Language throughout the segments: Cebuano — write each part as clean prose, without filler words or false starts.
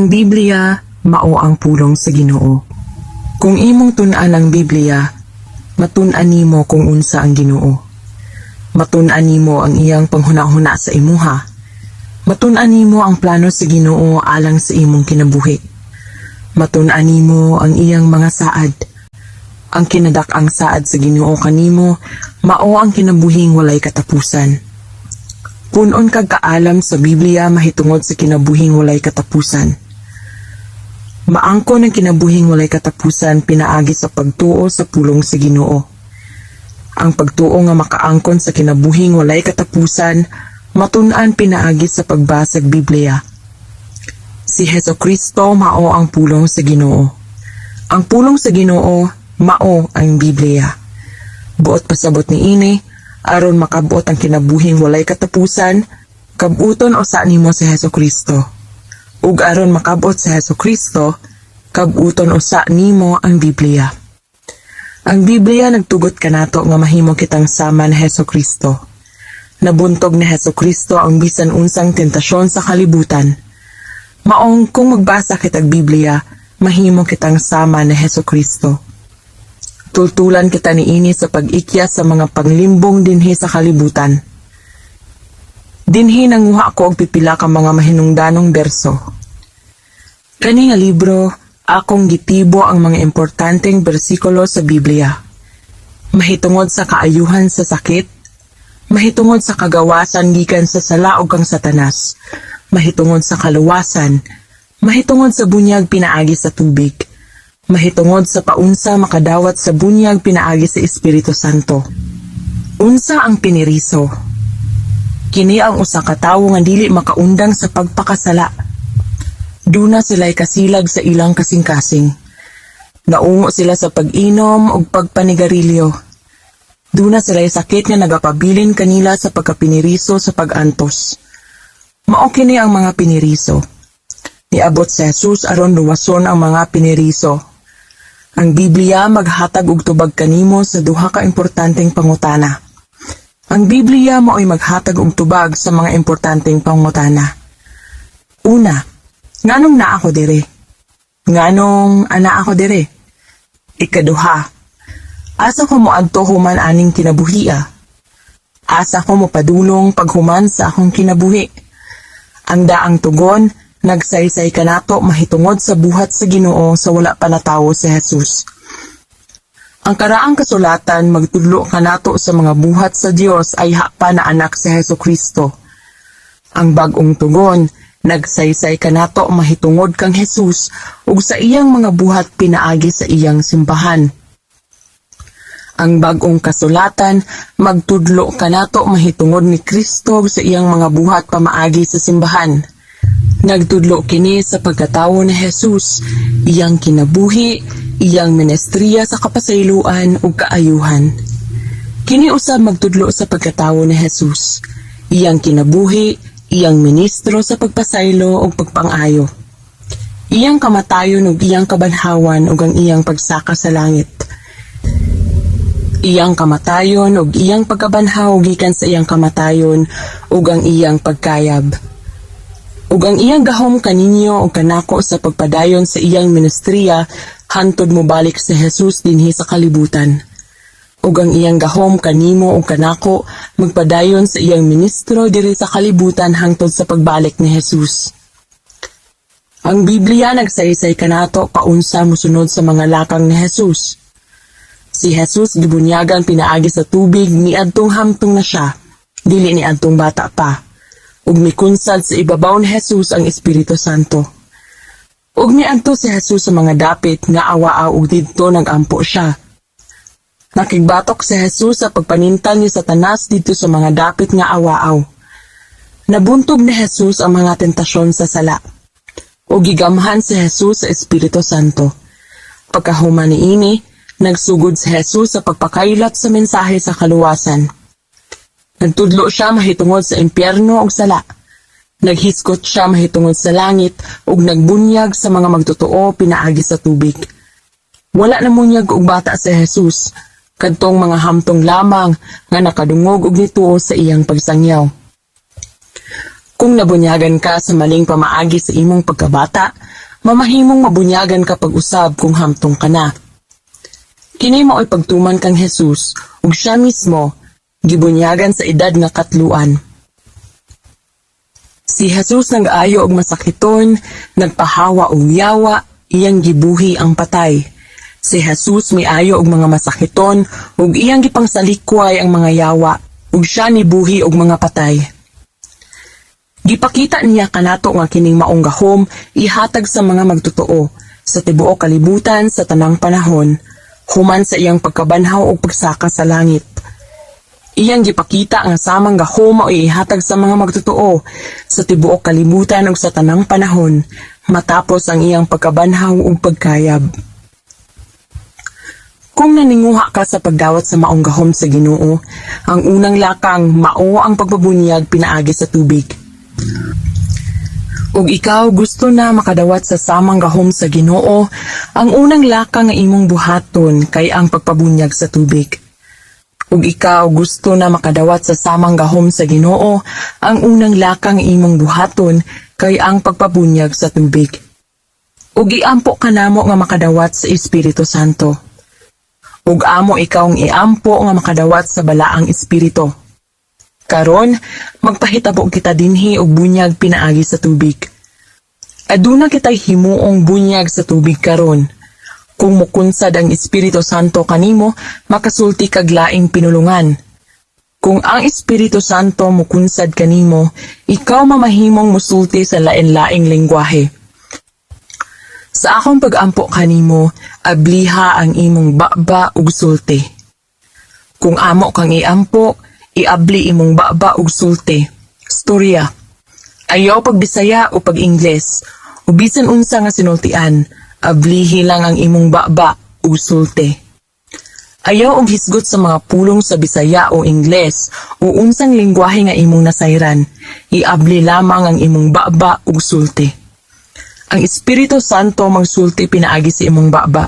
Ang Biblia mao ang pulong sa Ginoo. Kung imong tun-an ang Biblia, matun-an nimo kung unsa ang Ginoo. Matun-an nimo ang iyang panghuna-huna sa imuha. Matun-an nimo ang plano sa Ginoo alang sa imong kinabuhi. Matun-an nimo ang iyang mga saad. Ang kinadak-ang saad sa Ginoo kanimo mao ang kinabuhing walay katapusan. Punon kag kaalam sa Biblia mahitungod sa kinabuhing walay katapusan. Maangkon ang kinabuhing walay katapusan pinaagi sa pagtuo sa pulong sa Ginoo. Ang pagtuo nga makaangkon sa kinabuhing walay katapusan matun-an pinaagi sa pagbasag Biblia. Si Heso Kristo mao ang pulong sa Ginoo. Ang pulong sa Ginoo mao ang Biblia. Buot pasabot niini, aron makabot ang kinabuhing walay katapusan, kabuton usa nimo si Heso Kristo. Ug aron makabot sa Heso Kristo, kabuton usa nimo ang Biblia. Ang Biblia nagtugot kanato nga mahimo kitang sama ni Heso Kristo. Nabuntog ni Heso Kristo ang bisan unsang tentasyon sa kalibutan. Maong kung magbasa kitag Biblia, mahimo kitang sama ni Heso Kristo. Tultulan kita niini sa pag-ikya sa mga panglimbong dinhi sa kalibutan. Dinhi nanguha ko og pipila ka mga mahinungdanong berso. Kani nga libro, akong gitibo ang mga importanteng bersikulo sa Biblia. Mahitungod sa kaayuhan sa sakit, mahitungod sa kagawasan gikan sa sala ug kang Satanas, mahitungod sa kaluwasan, mahitungod sa bunyag pinaagi sa tubig, mahitungod sa paunsa makadawat sa bunyag pinaagi sa Espiritu Santo. Unsa ang piniriso? Kini ang usa ka tawo nga dili makaundang sa pagpakasala. Duna sila'y kasilag sa ilang kasing-kasing. Naungo sila sa pag-inom ug pagpanigarilyo. Duna sila'y sakit nga nagapabilin kanila sa pagkapiniriso sa pag-antos. Mao kini ang mga piniriso. Niabot si Jesus aron luwason ang mga piniriso. Ang Biblia maghatag og tubag kanimo sa duha ka importanteng pangutana. Ang Biblia mao'y maghatag og tubag sa mga importanteng pangutana. Una, nganong naa ako diri? Nganong ana ako diri? Ikaduha, asa ko moadto human aning kinabuhia? Asa ko mopadulong paghuman sa akong kinabuhi? Ang daang tugon, nagsaysay kanato mahitungod sa buhat sa Ginoo sa wala pa natawo si Jesus. Ang karaang kasulatan magtudlo kanato sa mga buhat sa Dios ayha pa naanak si Heso Kristo. Ang bag-ong tugon, nagsaysay kanato mahitungod kang Jesus ug sa iyang mga buhat pinaagi sa iyang simbahan. Ang bag-ong kasulatan magtudlo kanato mahitungod ni Kristo ug sa iyang mga buhat pamaagi sa simbahan. Nagtudlo kini sa pagkatawo ni Jesus, iyang kinabuhi, iyang ministriya sa kapasayloan ug kaayuhan. Kini usab magtudlo sa pagkatawo ni Jesus, iyang kinabuhi, iyang ministro sa pagpasaylo ug pagpang-ayo. Iyang kamatayon ug iyang kabanhawan ug ang iyang pagsaka sa langit. Iyang kamatayon ug iyang pagkabanhaw gikan sa iyang kamatayon ug ang iyang pagkayab. Ug ang iyang gahom kaninyo ug kanako sa pagpadayon sa iyang ministriya hantod mobalik si Jesus dinhi sa kalibutan. Ug ang iyang gahom kanimo ug kanako magpadayon sa iyang ministro diri sa kalibutan hangtod sa pagbalik ni Jesus. Ang Biblia nagsaysay kanato paunsa mosunod sa mga lakang ni Jesus. Si Jesus gibunyagan pinaagi sa tubig niadtong hamtong na siya, dili niadtong bata pa. Ug mikunsad sa ibabaw ni Jesus ang Espiritu Santo. Ug miadto si Jesus sa mga dapit nga awaaw ug didto nagampo siya. Nakigbatok si Jesus sa pagpanintal ni Satanas didto sa mga dapit nga awaaw. Nabuntog ni Jesus ang mga tentasyon sa sala. Ug gigamhan si Jesus sa Espiritu Santo. Pagkahuman niini, nagsugod si Jesus sa pagpakaylat sa mensahe sa kaluwasan. Nagtudlo siya mahitungod sa impyerno ug sala. Naghisgot siya mahitungod sa langit ug nagbunyag sa mga magtotoo pinaagi sa tubig. Wala namunyag og bata si Jesus, kadtong mga hamtong lamang nga nakadungog og nituo sa iyang pagsangyaw. Kung nabunyagan ka sa maling pamaagi sa imong pagkabata, mamahimong mabunyagan ka pag-usab kung hamtong ka na. Kini mao'y pagtuman kang Jesus ug siya mismo gibunyagan sa edad nga katluan. Si Jesus nag-ayo og masakiton, nagpahawa og yawa, iyang gibuhi ang patay. Si Jesus miayo og mga masakiton ug iyang gipangsalikway ang mga yawa ug siya nibuhi og mga patay. Gipakita niya kanato nga kining maong gahom ihatag sa mga magtotoo sa tibuok kalibutan sa tanang panahon, human sa iyang pagkabanhaw ug pagsaka sa langit. Iyang gipakita nga samang gahom mao ihatag sa mga magtotoo sa tibuok kalibutan ug sa tanang panahon matapos ang iyang pagkabanhaw ug pagkayab. Kung naninguha ka sa pagdawat sa maong gahom sa Ginoo, ang unang lakang mao ang pagpabunyag pinaagi sa tubig. Ug ikaw gusto na makadawat sa samang gahom sa Ginoo, ang unang lakang nga imong buhaton kay ang pagpabunyag sa tubig. Ug ikaw gusto na makadawat sa samang gahom sa Ginoo, ang unang lakang imong buhaton kay ang pagpabunyag sa tubig. Ug iampo kanamo nga makadawat sa Espiritu Santo. Ug amo ikaw ang iampo nga makadawat sa Balaang Espiritu. Karon, magpahitabo kita dinhi og bunyag pinaagi sa tubig. Aduna kitay himuong bunyag sa tubig karon. Kung mukunsad ang Espiritu Santo kanimo, makasulti kag laing pinulungan. Kung ang Espiritu Santo mukunsad kanimo, ikaw mamahimong musulti sa lain-laing lengguwahe. Sa akong pag-ampo kanimo, abliha ang imong baba ug sulti. Kung amo kang iampo, iabli imong baba ug sulti. Storya. Ayaw pagbisaya o pag-Ingles. O bisan unsa nga sinultian, ablihi lang ang imong baba ug sulti. Ayaw og hisgot sa mga pulong sa Bisaya o Ingles o unsang lingwahe nga imong nasayran. Iabli lamang ang imong baba ug sulti. Ang Espiritu Santo magsulti pinaagi sa imong baba.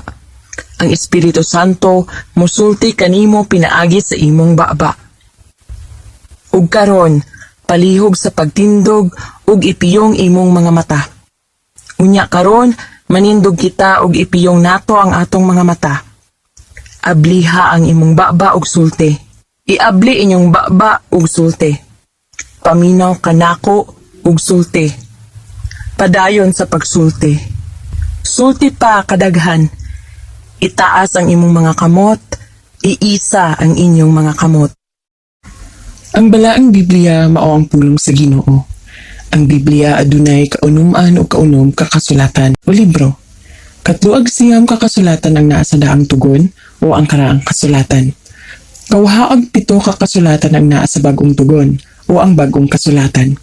Ang Espiritu Santo musulti kanimo pinaagi sa imong baba. Ug karon, palihog sa pagtindog ug ipiyong imong mga mata. Unya karon, manindog kita ug ipiyong nato ang atong mga mata. Abliha ang imong baba ug sulti. Iabli inyong baba ug sulti. Paminaw kanako ug sulti. Padayon sa pagsulti. Sulti pa kadaghan. Itaas ang imong mga kamot, iisa ang inyong mga kamot. Ang balaang Biblia mao ang pulong sa Ginoo. Ang Biblia adunay kaunom-an o kaunom ka kasulatan o libro. 39 ka kasulatan ang naa sa daang tugon o ang karaang kasulatan. 27 ka kasulatan ang naa sa bagong tugon o ang bagong kasulatan.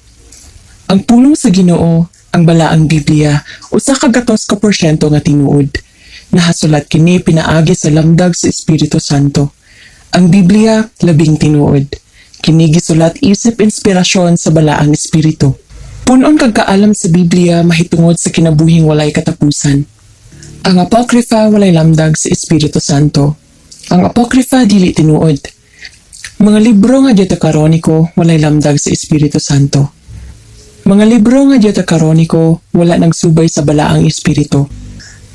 Ang pulong sa Ginoo, ang balaang Biblia, 100% nga tinuod. Nahasulat kini pinaagi sa lamdag sa Espiritu Santo. Ang Biblia labing tinuod. Kini gisulat isip inspirasyon sa balaang Espiritu. Punon kag kaalam sa Biblia mahitungod sa kinabuhing walay katapusan. Ang Apocrypha walay lamdag sa Espiritu Santo. Ang Apocrypha dili tinuod. Mga libro nga deuterokanoniko walay lamdag sa Espiritu Santo. Mga libro nga deuterokanoniko wala nagsubay sa balaang Espiritu.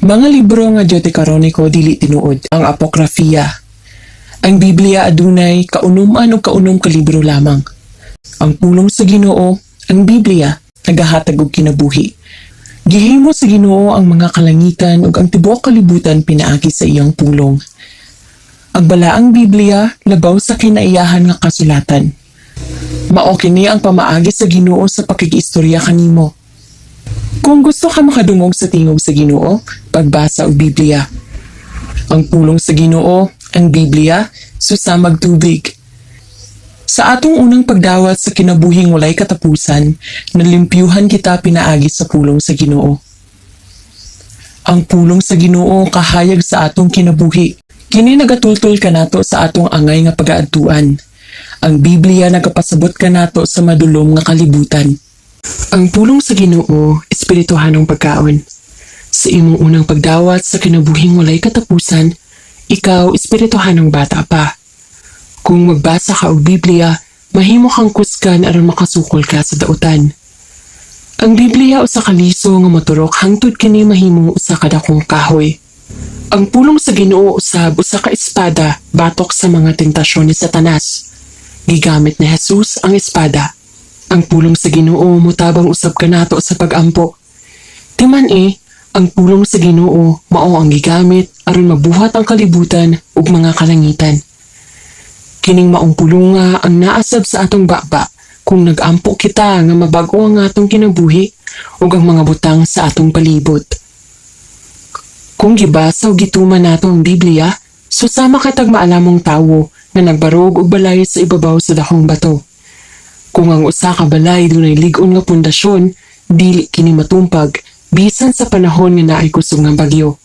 Mga libro nga deuterokanoniko dili tinuod. Ang Apokrafiya. Ang Biblia adunay 99 ka libro lamang. Ang pulong sa Ginoo, ang Biblia, nagahatag og kinabuhi. Gihimo sa Ginoo ang mga kalangitan ug ang tibuok kalibutan pinaagi sa iyang pulong. Ang balaang Biblia labaw sa kinaiyahan nga kasulatan. Mao kini ang pamaagi sa Ginoo sa pakigistorya kanimo. Kung gusto ka makadungog sa tingog sa Ginoo, pagbasa og Biblia. Ang pulong sa Ginoo, ang Biblia, susamag tubig. Sa atong unang pagdawat sa kinabuhing walay katapusan, nalimpyuhan kita pinaagi sa pulong sa Ginoo. Ang pulong sa Ginoo kahayag sa atong kinabuhi. Kini nagatultol kanato sa atong angay nga pagaadtuan. Ang Biblia nagapasabot kanato sa madulom nga kalibutan. Ang pulong sa Ginoo, espirituhanong pagkaon. Sa imong unang pagdawat sa kinabuhing walay katapusan, ikaw espirituhanong bata pa. Kung magbasa ka og Biblia, mahimo kang kusgan aron makasukol ka sa dautan. Ang Biblia usa ka liso nga moturok hangtod kini mahimong usa ka dakong kahoy. Ang pulong sa Ginoo usab usa ka espada batok sa mga tentasyon ni Satanas. Gigamit ni Jesus ang espada. Ang pulong sa Ginoo motabang usab kanato sa pagampo. Timan eh, ang pulong sa Ginoo mao ang gigamit aron mabuhat ang kalibutan ug mga kalangitan. Kining maong pulunga ang naasab sa atong baba kung nagampo kita nga mabag-o ang atong kinabuhi ug ang mga butang sa atong palibot. Kung gibasa o gituman nato ang Biblia, susama kitag maalamong tawo nga nagbarog og balay sa ibabaw sa dakong bato. Kung ang usa ka balay dunay lig-on nga pundasyon, dili kini matumpag bisan sa panahon nga naay kusog nga bagyo.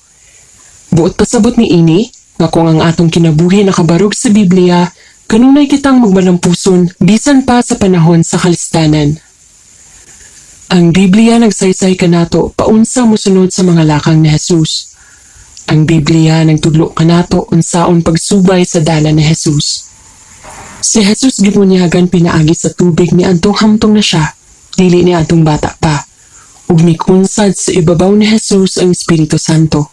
Buot pasabot ni ini nga kung ang atong kinabuhi nakabarog sa Biblia, kanunay kitang magmalampuson bisan pa sa panahon sa kalistanan. Ang Biblia nagsaysay kanato paunsa mosunod sa mga lakang ni Jesus. Ang Biblia nagtudlo kanato unsaon pagsubay sa dalan ni Jesus. Si Jesus gibunyagan pinaagi sa tubig ni adtong hamtong na siya, dili ni adtong bata pa. Ug mikunsad sa ibabaw ni Jesus ang Espiritu Santo.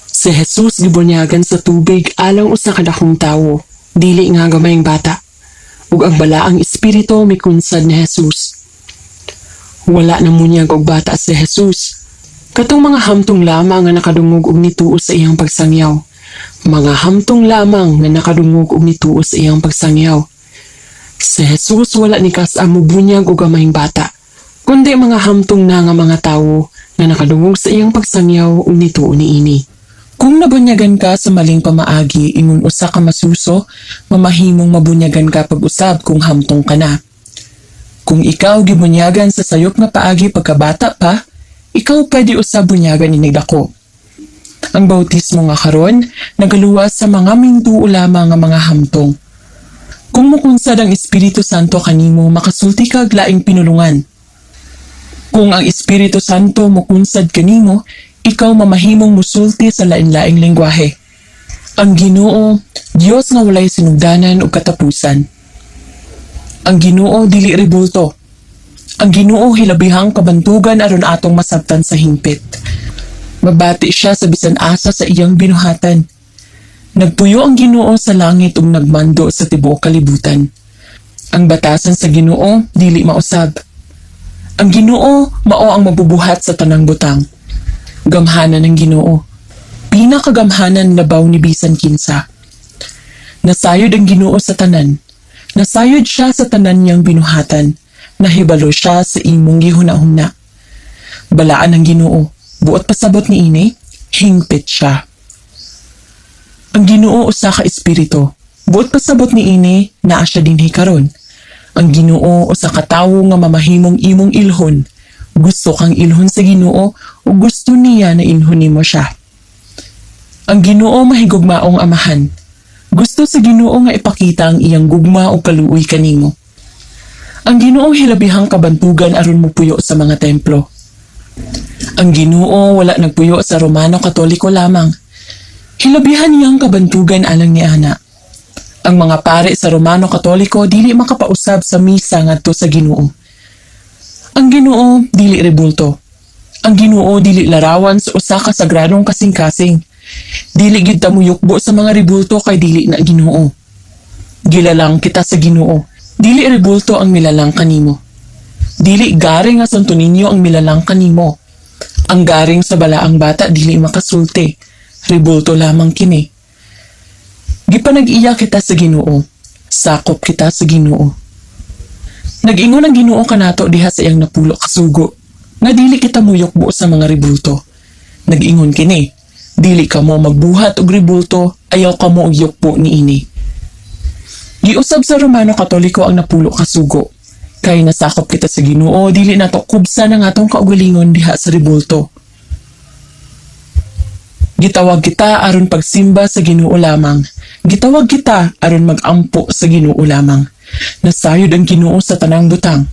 Si Jesus gibunyagan sa tubig alang usa ka dakong tawo, dili nga gamayng bata. Ug ang balaang espiritu mikunsad ni Jesus. Wala namunyag og bata si Jesus. Katong mga hamtong lamang nga nakadungog og nituo sa iyang pagsangyaw. Mga hamtong lamang nga nakadungog og nituo sa iyang pagsangyaw. Si Jesus wala ni kas-a mobunyag og gamayng bata, kundi mga hamtong na nga mga tawo nga nakadungog sa iyang pagsangyaw ug nituo niini. Kung nabunyagan ka sa maling pamaagi ingon usa ka masuso, mamahimong mabunyagan ka pag-usab kung hamtong ka na. Kung ikaw gibunyagan sa sayop nga paagi pagkabata pa, ikaw pwede usab bunyagan inig dako. Ang bautismo nga karon nagaluwas sa mga mintuo lamang nga mga hamtong. Kung mukunsad ang Espiritu Santo kanimo, makasulti kag laing pinulungan. Kung ang Espiritu Santo mukunsad kanimo, ikaw mamahimong musulti sa lain-laing lengguwahe. Ang Ginoo, Dios nga walay sinugdanan ug katapusan. Ang Ginoo dili rebulto. Ang Ginoo hilabihang kabantugan aron atong masabtan sa hingpit. Mabati siya sa bisan asa sa iyang binuhatan. Nagpuyo ang Ginoo sa langit ug nagmando sa tibuok kalibutan. Ang batasan sa Ginoo dili mausab. Ang Ginoo mao ang mabubuhat sa tanang butang. Gamhanan ng Ginoo. Pinakagamhanan labaw ni bisan kinsa. Nasayod ang Ginoo sa tanan. Nasayod siya sa tanan niyang binuhatan. Nahibalo siya sa imong gihuna-huna. Balaan ang Ginoo. Buot pasabot ni ini, hingpit siya. Ang Ginoo usa ka espiritu. Buot pasabot ni ini, naa siya dinhi karon. Ang Ginoo usa ka tawo nga mamahimong imong ilhon. Gusto kang ilhon sa Ginoo ug gusto niya na ilhon nimo siya. Ang Ginoo mahigugmaong amahan. Gusto sa Ginoo nga ipakita ang iyang gugma ug kaluoy kanimo. Ang Ginoo hilabihang kabantugan aron mopuyo sa mga templo. Ang Ginoo wala nagpuyo sa Romano Katoliko lamang. Hilabihan niyang kabantugan alang ni ana. Ang mga pare sa Romano Katoliko dili makapausab sa misa ngadto sa Ginoo. Ang Ginoo dili rebulto. Ang Ginoo dili larawan sa usa ka sagradong kasing-kasing. Dili gyud ta moyukbo sa mga rebulto kay dili na Ginoo. Gilalang kita sa Ginoo. Dili rebulto ang milalang kanimo. Dili garing nga Santo Niño ang milalang kanimo. Ang garing sa balaang bata dili makasulti. Rebulto lamang kini. Gipanag-iya kita sa Ginoo. Sakop kita sa Ginoo. Nag-ingon ang Ginoo kanato diha sa iyang napulo ka sugo nga dili kita muyukbo sa mga rebulto. Nag-ingon kini, dili kamo magbuhat og rebulto, ayaw kamo og yukbo niini. Giusab sa Romano Katoliko ang napulo ka sugo. Kay nasakop kita sa Ginoo, dili nato kubsan ang atong kaugalingon diha sa rebulto. Gitawag kita aron pagsimba sa Ginoo lamang. Gitawag kita aron magampo sa Ginoo lamang. Nasayod ang Ginoo sa tanang butang.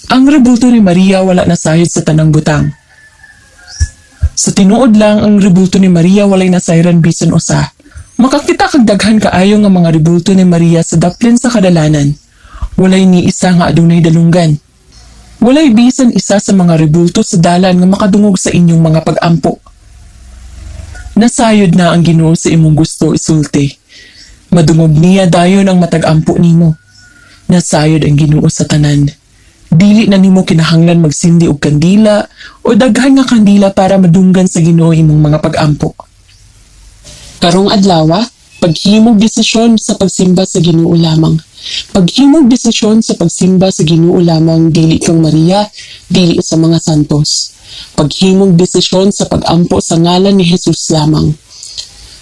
Ang rebulto ni Maria wala nasayod sa tanang butang. Sa tinuod lang, ang rebulto ni Maria walay nasayran bisan usa. Makakita kag daghan kaayo nga mga rebulto ni Maria sa daplin sa kadalanan. Walay ni isa nga adunay dalunggan. Walay bisan isa sa mga rebulto sa dalan nga makadungog sa inyong mga pag-ampo. Nasayod na ang Ginoo sa imong gusto isulti. Madungog niya dayon ang matag ampo nimo. Nasayod ang Ginoo sa tanan. Dili na nimo kinahanglan magsindi og kandila o daghan nga kandila para madunggan sa Ginoo imong mga pag-ampo. Karong adlaw, paghimog desisyon sa pagsimba sa Ginoo lamang. Paghimog desisyon sa pagsimba sa Ginoo lamang, dili kang Maria, dili sa mga santos. Paghimog desisyon sa pagampo sa ngalan ni Jesus lamang.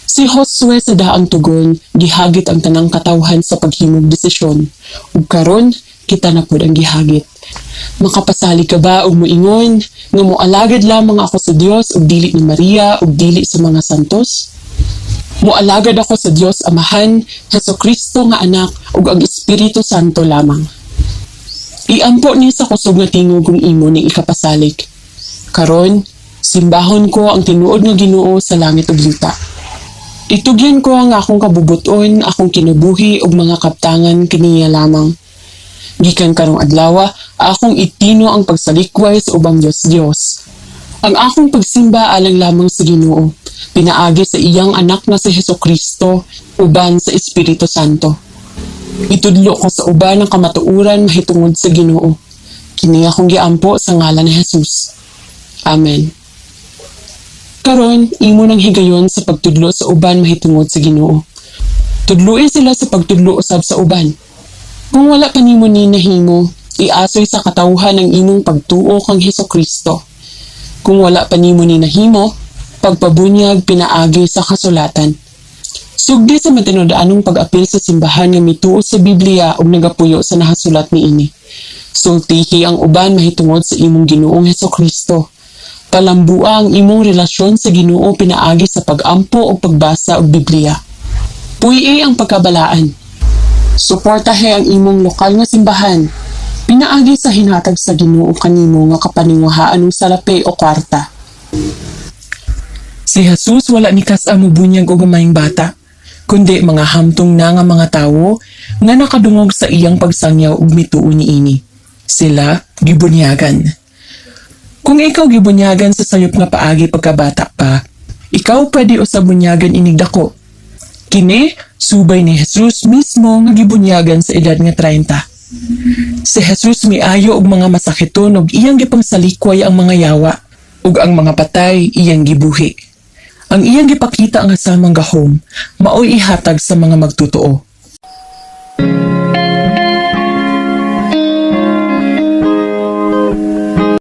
Si Josue sa daang tugon, gihagit ang tanang katawhan sa paghimog desisyon. Ug karon, kita na pud ang gihagit. Makapasalig ka ba og moingon nga moalagad lamang ako sa Dios ug dili ni Maria ug dili sa mga santos? Moalagad ako sa Dios Amahan, Hesus Kristo nga anak ug ang Espiritu Santo lamang. Iampo ni sa kusog nga tingog kung imo ning ikapasalig. Karon, simbahon ko ang tinuod nga Ginoo sa langit ug yuta. Itugyan ko ang akong kabubuton, akong kinabuhi ug mga kaptangan kaniya lamang. Gikan karong adlaw, akong itino ang pagsalikway sa ubang Diyos-Diyos. Ang akong pagsimba alang lamang sa Ginoo, pinaagi sa iyang anak na si Heso Kristo, uban sa Espiritu Santo. Itudlo ko sa uban ang kamatuoran mahitungod sa Ginoo. Kini akong giampo sa ngalan ni Jesus. Amen. Karon, imo nang higayon sa pagtudlo sa uban mahitungod sa Ginoo. Tudloi sila sa pagtudlo usab sa uban. Kung wala pa nimo ni nahimo, iasoy sa katawhan ang imong pagtuo kang Heso Kristo. Kung wala pa nimo ni nahimo, pagpabunyag pinaagi sa kasulatan. Sugdi sa matinud-anong pag-apil sa simbahan nga mituo sa Biblia ug nagapuyo sa nahasulat niini. Sultihi ang uban mahitungod sa imong Ginoong Heso Kristo. Palambua ang imong relasyon sa Ginoo pinaagi sa pag-ampo o pagbasa og Biblia. Puy-i ang pagkabalaan. Suportahe ang imong lokal nga simbahan. Pinaagi sa hinatag sa Ginoo kanimo nga kapaninguhaan og salapi o kwarta. Si Jesus wala ni kas-a mobunyag og gamayng bata, kundi mga hamtong na nga mga tawo nga nakadungog sa iyang pagsangyaw ug mituo niini. Sila gibunyagan. Kung ikaw gibunyagan sa sayop nga paagi pagkabata pa, ikaw pwede usab bunyagan inig dako. Kini subay ni Jesus mismo nga gibunyagan sa edad nga 30. Si Jesus miayo og mga masakiton ug iyang gipangsalikway ang mga yawa ug ang mga patay iyang gibuhi. Ang iyang gipakita nga samang gahom maoy ihatag sa mga magtotoo.